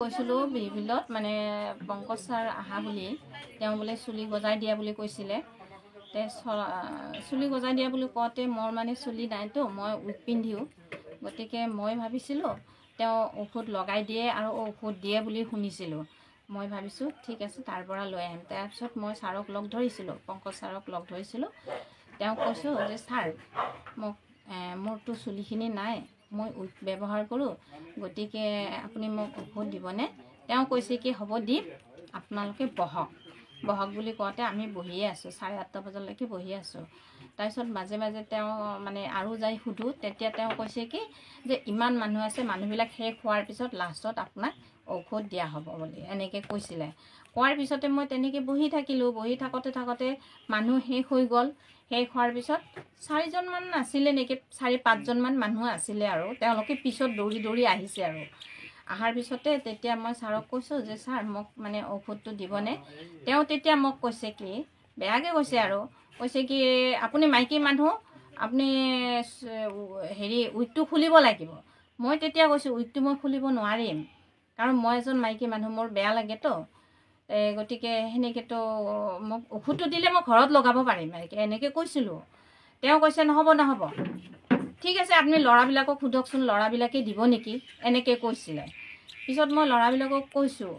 গৈছিলোঁ বিহবিলত, মানে পংকজ ছাৰ আহা বুলি, তেওঁ বোলে চুলি গজাই দিয়া বুলি কৈছিলে। চুলি গজাই দিয়া বুলি কওঁতে মোৰ মানে চুলি নাইতো, মই উইগ পিন্ধিও, গতিকে মই ভাবিছিলোঁ তেওঁ ঔষধ লগাই দিয়ে আৰু ঔষধ দিয়ে বুলি শুনিছিলোঁ। মই ভাবিছোঁ ঠিক আছে, তাৰ পৰা লৈ আহিম। তাৰপিছত মই ছাৰক লগ ধৰিছিলোঁ, পংকজ ছাৰক লগ ধৰিছিলোঁ। তেওঁক কৈছোঁ যে ছাৰ, মোক মোৰতো চুলিখিনি নাই, মই উইগ ব্যৱহাৰ কৰোঁ, গতিকে আপুনি মোক ঔষধ দিবনে? তেওঁ কৈছে কি হ'ব দিম, আপোনালোকে বহক। বহক বুলি কওঁতে আমি বহিয়ে আছোঁ, 8:30 বজালৈকে বহি আছোঁ। তাৰপিছত মাজে মাজে তেওঁ মানে আৰু যাই সোধোঁ, তেতিয়া তেওঁ কৈছে কি যে ইমান মানুহ আছে, মানুহবিলাক শেষ হোৱাৰ পিছত লাষ্টত আপোনাক ঔষধ দিয়া হ'ব বুলি এনেকৈ কৈছিলে। কোৱাৰ পিছতে মই তেনেকৈ বহি থাকিলোঁ। বহি থাকোঁতে থাকোঁতে মানুহ শেষ হৈ গ'ল। শেষ হোৱাৰ পিছত চাৰিজনমান আছিলে নেকি, চাৰি পাঁচজনমান মানুহ আছিলে আৰু তেওঁলোকে পিছত দৌৰি দৌৰি আহিছে। আৰু অহাৰ পিছতে তেতিয়া মই ছাৰক কৈছোঁ যে ছাৰ, মোক মানে ঔষধটো দিবনে? তেওঁ তেতিয়া মোক কৈছে কি, বেয়াকৈ কৈছে আৰু কৈছে কি আপুনি মাইকী মানুহ, আপুনি হেৰি উইগটো খুলিব লাগিব। মই তেতিয়া কৈছোঁ উইগটো মই খুলিব নোৱাৰিম, কাৰণ মই এজন মাইকী মানুহ, মোৰ বেয়া লাগেতো, গতিকে সেনেকৈতো মোক ঔষধটো দিলে মই ঘৰত লগাব পাৰিম, এনেকৈ কৈছিলোঁ। তেওঁ কৈছে নহ'ব নহ'ব, ঠিক আছে আপুনি ল'ৰাবিলাকক সোধকচোন, ল'ৰাবিলাকে দিব নেকি, এনেকৈ কৈছিলে। পিছত মই ল'ৰাবিলাকক কৈছোঁ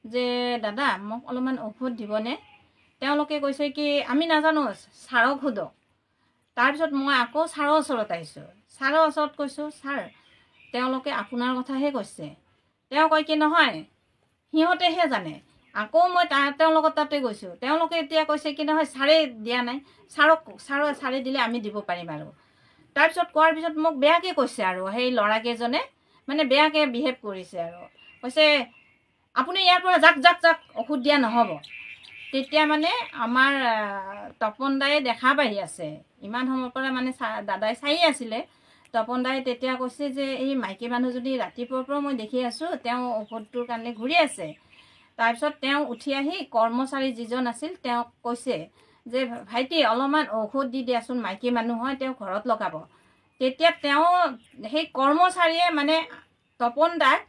যে দাদা, মোক অলপমান ঔষধ দিবনে? তেওঁলোকে কৈছে কি আমি নাজানো, ছাৰক সোধক। তাৰপিছত মই আকৌ ছাৰৰ ওচৰত আহিছোঁ। ছাৰৰ ওচৰত কৈছোঁ, ছাৰ তেওঁলোকে আপোনাৰ কথাহে কৈছে। তেওঁ কয় কি নহয়, সিহঁতেহে জানে। আকৌ মই তেওঁলোকৰ তাতে গৈছোঁ। তেওঁলোকে এতিয়া কৈছে কি নহয়, ছাৰে দিয়া নাই, ছাৰক ছাৰে দিলে আমি দিব পাৰিম। আৰু তাৰপিছত কোৱাৰ পিছত মোক বেয়াকৈ কৈছে আৰু সেই ল'ৰাকেইজনে মানে বেয়াকৈ বিহেভ কৰিছে আৰু কৈছে আপুনি ইয়াৰ পৰা যাক যাক যাক, ঔষধ দিয়া নহ'ব। তেতিয়া মানে আমাৰ তপন দায়ে দেখা পাই আছে ইমান সময়ৰ পৰা, মানে দাদাই চাই আছিলে। তপন দাই তেতিয়া কৈছে যে এই মাইকী মানুহজনী ৰাতিপুৱাৰ পৰা মই দেখি আছোঁ, তেওঁ ঔষধটোৰ কাৰণে ঘূৰি আছে। তাৰপিছত তেওঁ উঠি আহি কৰ্মচাৰী যিজন আছিল তেওঁক কৈছে যে ভাইটি, অলপমান ঔষধ দি দিয়াচোন, মাইকী মানুহ হয়, তেওঁ ঘৰত লগাব। তেতিয়া তেওঁ সেই কৰ্মচাৰীয়ে মানে তপন দাক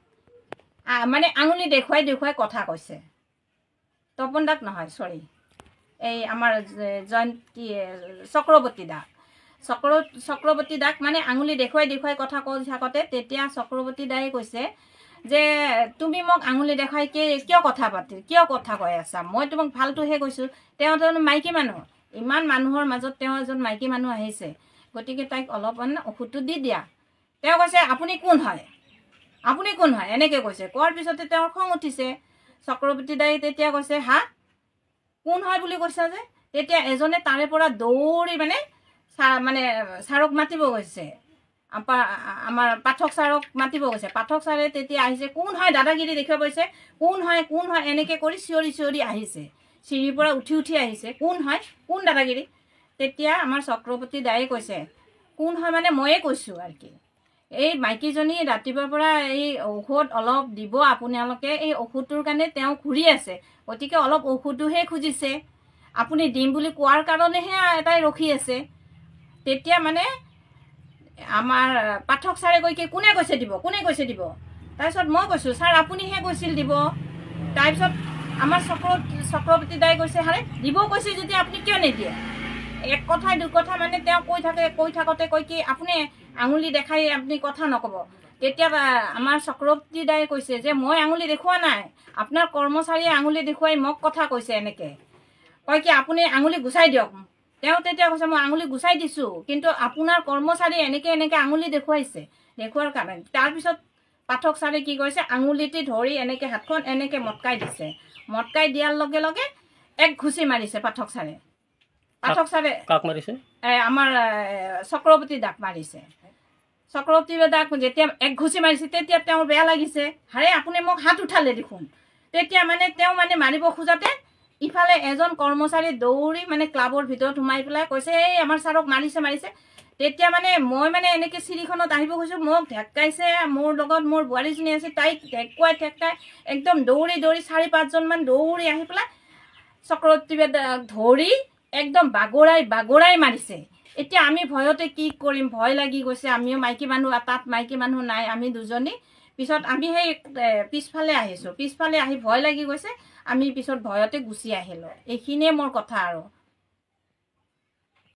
মানে আঙুলি দেখুৱাই দেখুৱাই কথা কৈছে। তপন দাক নহয়, চৰি, এই আমাৰ জয়ন্ত কি চক্ৰৱৰ্তী দাক, চক্ৰৱৰ্তী দাক মানে আঙুলি দেখুৱাই দেখুৱাই কথা কৈ থাকোঁতে তেতিয়া চক্ৰৱৰ্তী দায়ে কৈছে যে তুমি মোক আঙুলি দেখুৱাই কিয় কথা পাতি কিয় কথা কৈ আছা, মই তোমাক ভালটোহে কৈছোঁ। তেওঁ এজন মাইকী মানুহ, ইমান মানুহৰ মাজত তেওঁ এজন মাইকী মানুহ আহিছে, গতিকে তাইক অলপমান ঔষধটো দি দিয়া। তেওঁ কৈছে আপুনি কোন হয়, আপুনি কোন হয়, এনেকৈ কৈছে। কোৱাৰ পিছতে তেওঁৰ খং উঠিছে। চক্ৰৱৰ্তী দাই তেতিয়া কৈছে হা, কোন হয় বুলি কৈছা যে? তেতিয়া এজনে তাৰে পৰা দৌৰি মানে মানে ছাৰক মাতিব গৈছে, আমাৰ পাঠক ছাৰক মাতিব গৈছে। পাঠক ছাৰে তেতিয়া আহিছে, কোন হয় দাদাগিৰি দেখুৱাব গৈছে, কোন হয় কোন হয় এনেকৈ কৰি চিঞৰি চিঞৰি আহিছে, চিৰিৰ পৰা উঠি উঠি আহিছে, কোন হয় কোন দাদাগিৰি। তেতিয়া আমাৰ চক্ৰৱৰ্তী দায়ে কৈছে কোন হয় মানে ময়ে কৈছোঁ আৰু কি, এই মাইকীজনী ৰাতিপুৱাৰ পৰা এই ঔষধ অলপ দিব আপোনালোকে, এই ঔষধটোৰ কাৰণে তেওঁ ঘূৰি আছে, গতিকে অলপ ঔষধটোহে খুজিছে, আপুনি দিম বুলি কোৱাৰ কাৰণেহে এটাই ৰখি আছে। তেতিয়া মানে আমাৰ পাঠক ছাৰে কৈ কি কোনে কৈছে দিব, কোনে কৈছে দিব? তাৰপিছত মই কৈছোঁ ছাৰ আপুনিহে কৈছিল দিব। তাৰপিছত আমাৰ চক্ৰৱৰ্তী দাই কৈছে হাৰে দিব কৈছে যদি আপুনি কিয় নিদিয়ে? এক কথাই দুই কথা মানে তেওঁ কৈ থাকে, কৈ থাকোঁতে কৈ কি আপুনি আঙুলি দেখাই আপুনি কথা নক'ব। তেতিয়া আমাৰ চক্ৰৱৰ্তী দাই কৈছে যে মই আঙুলি দেখুওৱা নাই, আপোনাৰ কৰ্মচাৰীয়ে আঙুলি দেখুৱাই মোক কথা কৈছে, এনেকৈ কয় কি আপুনি আঙুলি গুচাই দিয়ক। তেওঁ তেতিয়া কৈছে মই আঙুলি গুচাই দিছোঁ, কিন্তু আপোনাৰ কৰ্মচাৰীয়ে এনেকৈ এনেকৈ আঙুলি দেখুৱাইছে, দেখুওৱাৰ কাৰণে। তাৰপিছত পাঠক ছাৰে কি কৰিছে, আঙুলিটি ধৰি এনেকৈ হাতখন এনেকৈ মটকাই দিছে। মটকাই দিয়াৰ লগে লগে এক ঘুচি মাৰিছে পাঠক ছাৰে। পাঠক ছাৰে কাক মাৰিছে? আমাৰ চক্ৰৱৰ্তী দাক মাৰিছে। চক্ৰৱৰ্তী দাক যেতিয়া এক ঘুচি মাৰিছে তেতিয়া তেওঁৰ বেয়া লাগিছে, হাৰে আপুনি মোক হাত উঠালে দেখোন। তেতিয়া মানে তেওঁ মানে মাৰিব খোজাতে ইফালে এজন কৰ্মচাৰী দৌৰি মানে ক্লাবৰ ভিতৰত সোমাই পেলাই কৈছে এই আমাৰ ছাৰক মাৰিছে মাৰিছে। তেতিয়া মানে মই মানে এনেকৈ চিৰিখনত আহিব খুজিছোঁ, মোক ঢেকাইছে, মোৰ লগত মোৰ বোৱাৰীজনী আছে, তাইক ঢেকুৱাই ঠেকাই একদম দৌৰি দৌৰি চাৰি পাঁচজনমান দৌৰি আহি পেলাই চক্ৰৱৰ্তী ধৰি একদম বাগৰাই বাগৰাই মাৰিছে। এতিয়া আমি ভয়তে কি কৰিম, ভয় লাগি গৈছে। আমিও মাইকী মানুহ, তাত মাইকী মানুহ নাই, আমি দুজনী। পিছত আমি সেই পিছফালে আহিছোঁ। পিছফালে আহি ভয় লাগি গৈছে, আমি পিছত ভয়তে গুচি আহিলোঁ। এইখিনিয়ে মোৰ কথা আৰু।